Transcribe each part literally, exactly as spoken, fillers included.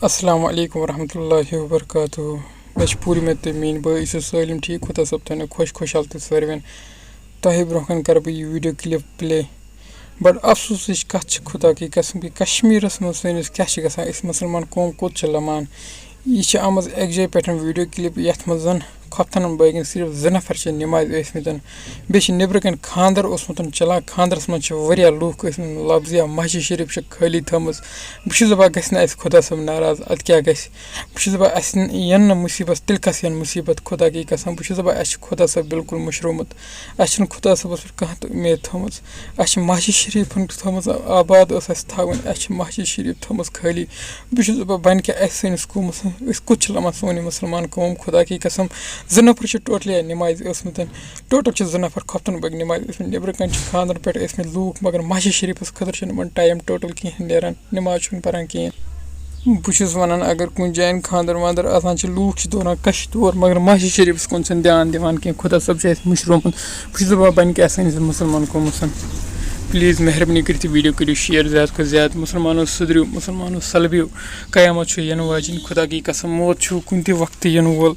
السلام علیکم ورحمۃ اللہ وبرکاتہ۔ مےٚ چھِ پوٗرٕ اُمید تُہۍ میٛٲنۍ بٲے ٲسِو سٲلِم ٹھیٖک۔ خۄدا صٲب تھٲینو خۄش خۄشحال تہٕ سٲروِین۔ تۄہہِ برونٛہہ کَنہِ کَرٕ بہٕ یہِ video clip play۔ بَڑٕ افسوٗسٕچ کَتھ چھِ، خۄدا کی قسم، کہِ کشمیٖرَس منٛز سٲنِس کیٛاہ چھِ گژھان، أسۍ مُسلمان قوم کوٚت چھِ لَمان۔ یہِ چھِ آمٕژ اَکہِ جایہِ پٮ۪ٹھ video clip، یَتھ منٛز زَن خۄفتَن بٲگٮ۪ن صرف زٕ نفر چھِ نٮ۪مازِ ٲسۍمٕتۍ۔ بیٚیہِ چھِ نیٚبرٕ کَنہِ خانٛدر اوسمُت چَلان، خانٛدرَس منٛز چھِ واریاہ لوٗکھ ٲسۍمٕتۍ، لفظ یا مسجد شریٖف چھِ خٲلی تھٲومٕژ۔ بہٕ چھُس دَپان، گژھِ نہٕ اَسہِ خۄدا صٲب ناراض، اَدٕ کیٛاہ گژھِ؟ بہٕ چھُس دَپان، اَسہِ یِن نہٕ مُصیٖبت، تیٚلہِ کَس یِن مُصیٖبت، خۄدا کی قسم۔ بہٕ چھُس دَپان، اَسہِ چھُ خۄدا صٲب بِلکُل مٔشرومُت۔ اَسہِ چھُنہٕ خۄدا صٲبَس پٮ۪ٹھ کانٛہہ تہِ اُمید تھٲومٕژ۔ اَسہِ چھِ مسجد شریٖف تھٲومٕژ آباد، ٲس اَسہِ تھاوٕنۍ، اَسہِ چھِ مسجد شریٖف تھٲومٕژ خٲلی۔ بہٕ چھُس دَپان، بَنہِ کیٛاہ اَسہِ سٲنِس قومَس منٛز؟ أسۍ کوٚت چھِ لَمان، سون یہِ مُسلمان قوم؟ خۄدا کی قسم، زٕ نفر چھِ totally نٮ۪مازِ ٲسۍمٕتۍ۔ Total چھِ زٕ نفر خۄفتَن بٲگۍ نٮ۪مازِ ٲسۍمٕتۍ۔ نیٚبرٕ کَنہِ چھِ خانٛدرَن پٮ۪ٹھ ٲسۍمٕتۍ لوٗکھ، مگر مسجد شریٖفَس خٲطرٕ چھِنہٕ یِمَن time total کِہیٖنۍ نیران، نٮ۪ماز چھُنہٕ پَران کِہیٖنۍ۔ بہٕ چھُس وَنان، اگر کُنہِ جایہِ خانٛدر وانٛدر آسان چھِ، لوٗکھ چھِ دوران کَشہِ تور، مگر مسجد شریٖفَس کُن چھِنہٕ دیان دِوان کینٛہہ۔ خۄدا صٲب چھُ اَسہِ مٔشرومُت۔ بہٕ چھُس دَپان، بَنہِ کیٛاہ سٲنِس مُسلمان قومَس؟ Please، مہربٲنی کٔرِتھ یہِ video کٔرِو share زیادٕ کھۄتہٕ زیادٕ۔ مُسلمانو سُدھرِو، مُسلمانو سَلبِو۔ قیامت چھُ یِنہٕ واجِنۍ، خۄدا کی قسم، موت چھُ کُنہِ تہِ وقتہٕ یِنہٕ وول۔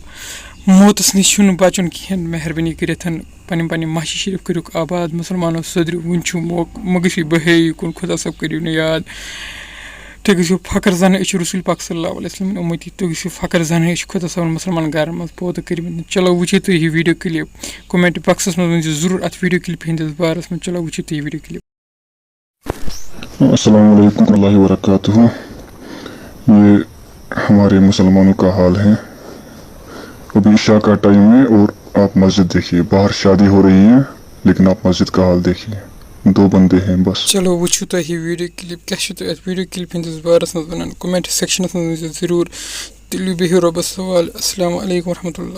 موتَس نِش چھُنہٕ بَچُن کِہیٖنۍ۔ مہربٲنی کٔرِتھ پَنٕنۍ پَنٕنۍ مسجد شریٖف کٔرِوکھ آباد۔ مُسلمانو سُدھرِو، وٕنہِ چھُ موقعہٕ، مہٕ گٔژھِو بحٲیی کُن، خۄدا صٲب کٔرِو نہٕ یاد۔ تُہۍ گٔژھِو فخر زَنہٕ، أسۍ چھِ رسول پاک صلی اللہ علیہ وسلم اُمتی، تُہۍ گٔژھِو فخر زَنہٕ، أسۍ چھِ خۄدا صٲبَن مُسلمان گَرَن منٛز پٲدٕ کٔرمٕتۍ۔ چلو، وٕچھِو تُہۍ یہِ video clip، comment box منٛز ؤنۍ زیو ضروٗر اَتھ video clip ہِنٛدِس بارَس منٛز۔ چلو، وٕچھِو تُہۍ یہِ video clip۔ السلام علیکم ورحمۃ اللہ وبرکاتہ۔ یہ ہمارے مسلمانوں کا حال ہے۔ ابھی عشاء کا ٹائم ہے اور آپ مسجد دیکھیے، باہر شادی ہو رہی ہے، لیکن آپ مسجد کا حال دیکھیے، دو بندے ہیں بس۔ چلو، وٕچھِو تُہۍ یہِ video clip، کیٛاہ چھِو تُہۍ اَتھ video clip ہِنٛدِس بارَس منٛز وَنان؟ Comment section منٛز ؤنۍ زیو ضروٗر۔ تُلِو، بِہِو رۄبَس حوالہٕ۔ السلام علیکم ورحمۃ اللہ۔